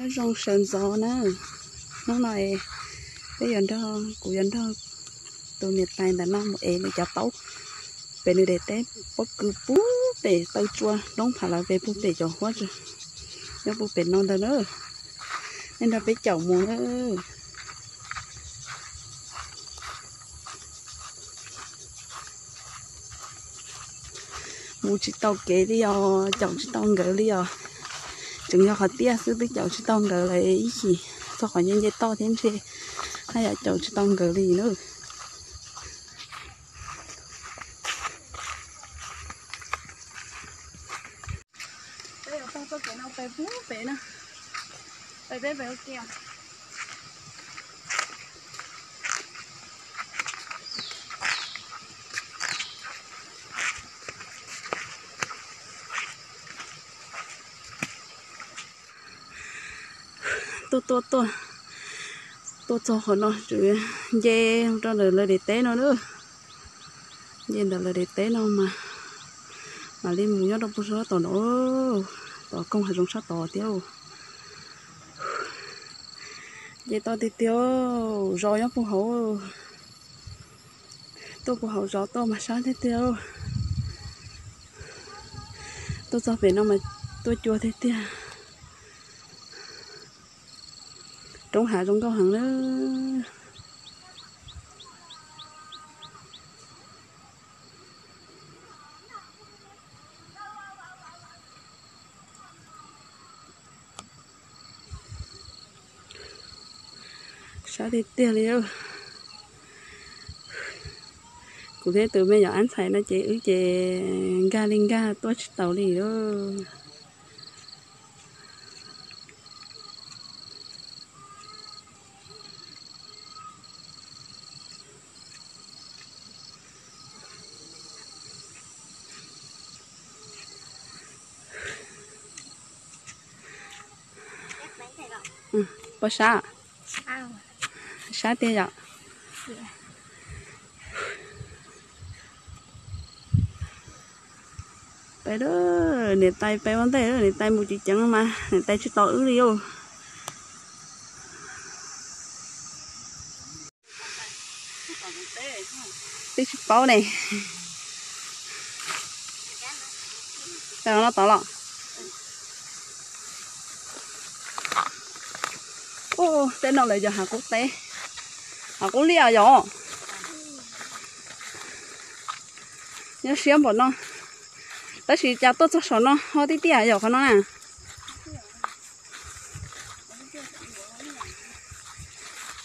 Zoo sawv ntxov na. Hnub no peb yuav nrog, kuv yuav nrog tus niam tais ntawm no mus ev nws cov taub pem nws daim teb pob kws puag pem taw tsua, nroob phav lawv pem puag pem cov huab nyob puag pem no ntag na. Nej nrog peb caum mus na. Mus tsis tau kev li os, caum tsis tau nkawd li os. Tseem yog qhov tiaj xwb twb caum tsis tau nkawd lawm ib chim, txog qhov nce nce toj thiab ntshe haj yam caum tsis tau nkawd li na. Peb yuav taug txoj kev no pem puag pem na, pem peb pem ua ke. Tuaj tuaj tuaj, tuaj txog qhov no tseem nce rau ntawm lawv daim teb no na. Nce ntawm lawv daim teb no mas mam li mus nyob rau puag sab tod no, tom koog hav zoov sab tod thiab. Nce toj tiag tiag, zos nyob puag hauv, tuaj puag hauv zos tuaj mas sab tiag tiag. Tuaj txog pem no mas tuaj cua tiag tiag. Roob hav zoo nkauj heev na. Sab tiag tiag li. Kuv thiab tus me nyuam ab ntxhais no ces wb ces nkag li nkag tuaj tsis taus li lawm. Puas sab? Sab tiag yom. Peb, niam tais peb ua ntej, niam tais mus ceev ceev mas niam tais tsis tos wb li os. Twb tsis paub ne. Tau no tod los. Ub, tej no lawv yog hav qub teb, hav qub liaj yom. Nyob siab npaum no, tab sis cas tuaj txog saum no ho tib tiaj yom qhov no na.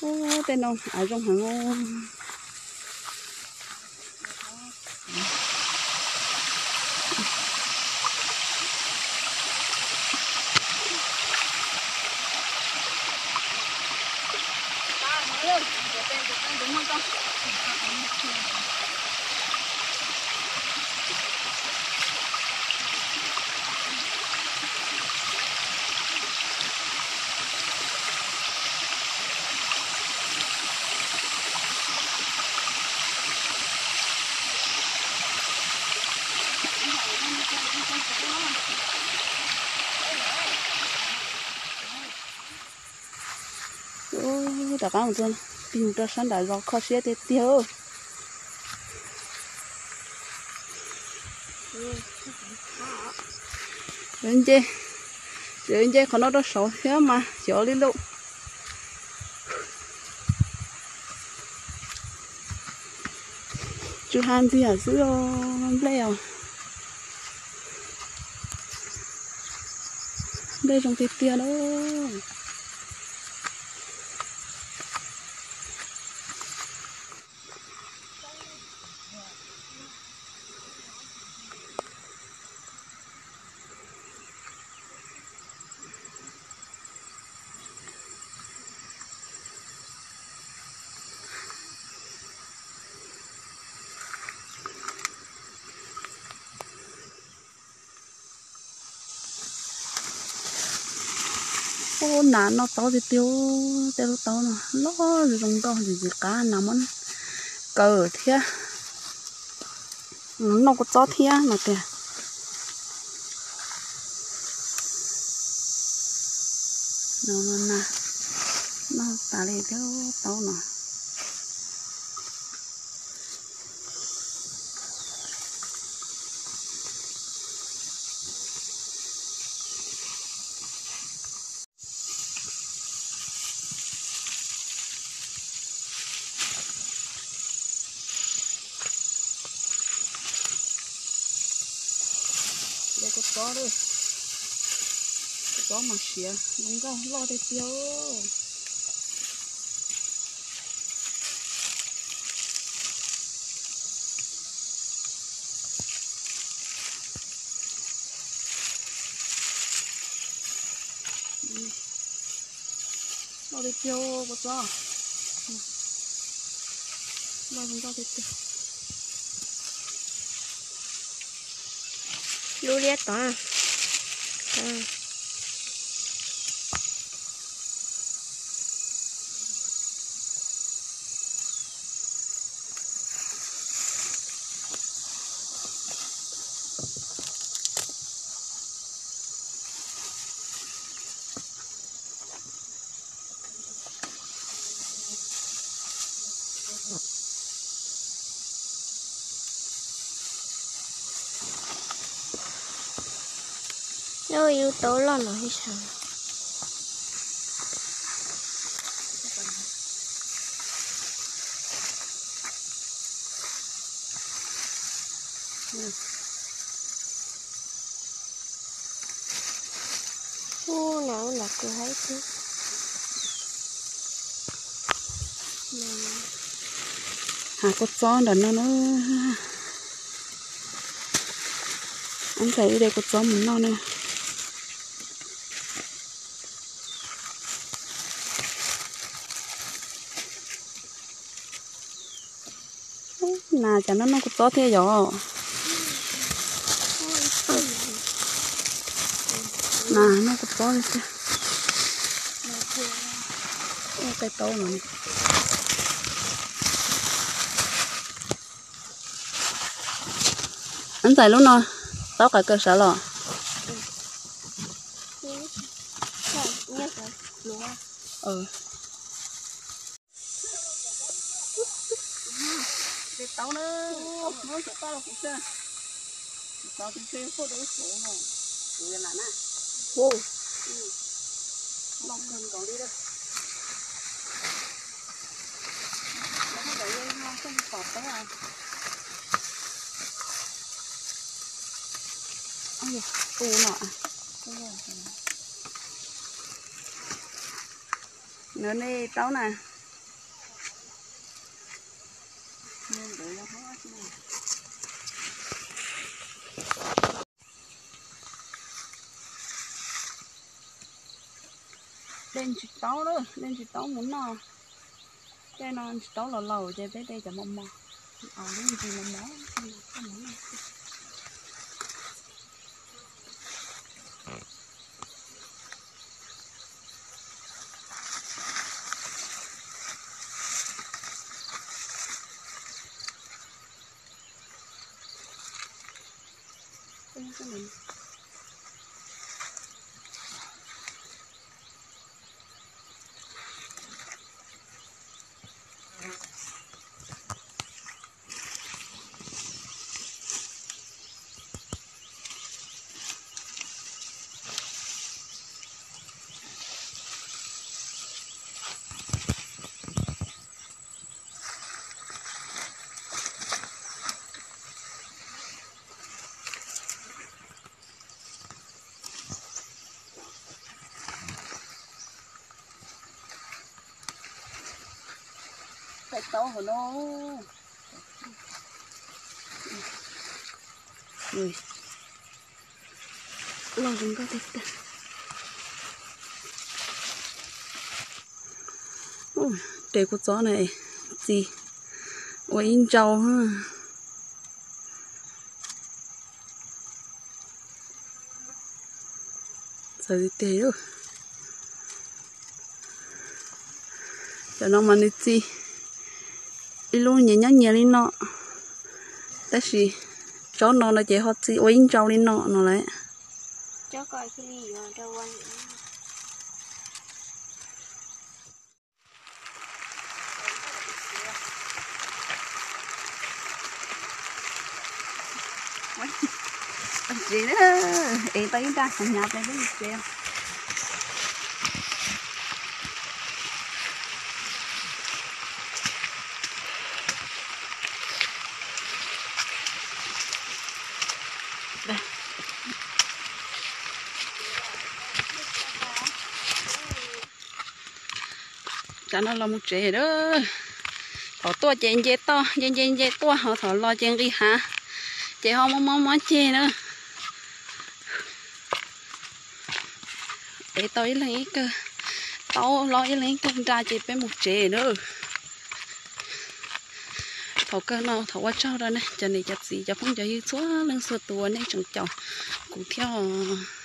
Ub, tej no av zoo heev. Ub, rov qab mus txog, tig mus rau sab nram zos kho siab tiag tiag. Nce, nce qhov no rau saud thiab mas xyov li lauj. Tsw ha ntxiag xwb os, nplej os. Nplej zoo tiag tiag lauj. Ub, nas noj taub tiag tiag, tej lub taub no loj zoo nkauj, txiv qab nas muab kaw thiab, noj kua txob thiab no tiag. No no na, noj tas li thiab taub no. Kua txob, kua txob mas siav zoo nkauj loj tiag tiag. Loj tiag tiag kua txob. Loj zoo nkauj tiag tiag. Lub liab tod. Yus tau loj no ib sab. Ub, na ub, nram kwj haib thiab. Hav kua txob nram no na. Ntxawm wb de kua txob mus noj na. Nas cas noj noj kua txob thiab yom? Nas noj kua txob li tiag. Ua kai taub no. Ntxawm lub no taub qab kawg sawv los. Taub na, muab cov toj rau kuv xwb. Tov tus ntshe tuaj rau ib suav no, kuv yuav lam na. Loj kawg nkaus li lawm. Tom teb. Tu no. Nws nej taub na. Dej ntsis taub lawm, dej ntsis taub mus noj. Dej no ntsis taub los laus ces peb de cov mos mos. Ntsis mos mos. Kai taub hauv no. Loj zoo nkauj tiag tiag. Tes kua txob na, txi ua ib ntsau. Txawv tiag tiag. Cov no mas nws txi ib lub nyias nyob nyias li no, tab sis tsob no no ces ho txi ua ib ntsau li no no lawm. tsev na. Es tau ib nrab hnyav peb mus tsev. Tam no los mus tsev na. Thaum tuaj ces nce toj nce nce nce tuaj, ho thaum los ces nqis hav, ces ho mob mob mob ceg na. Es tau ib leeg ib kawg, tau los ib leeg ib kawg nra ces peb mus tsev na. Thaum kawg no thov ua tsaug rau nej cov niam cov txiv cov phooj cov ywg txhua leej txhua tus uas nej tseem caum kuv thiab os.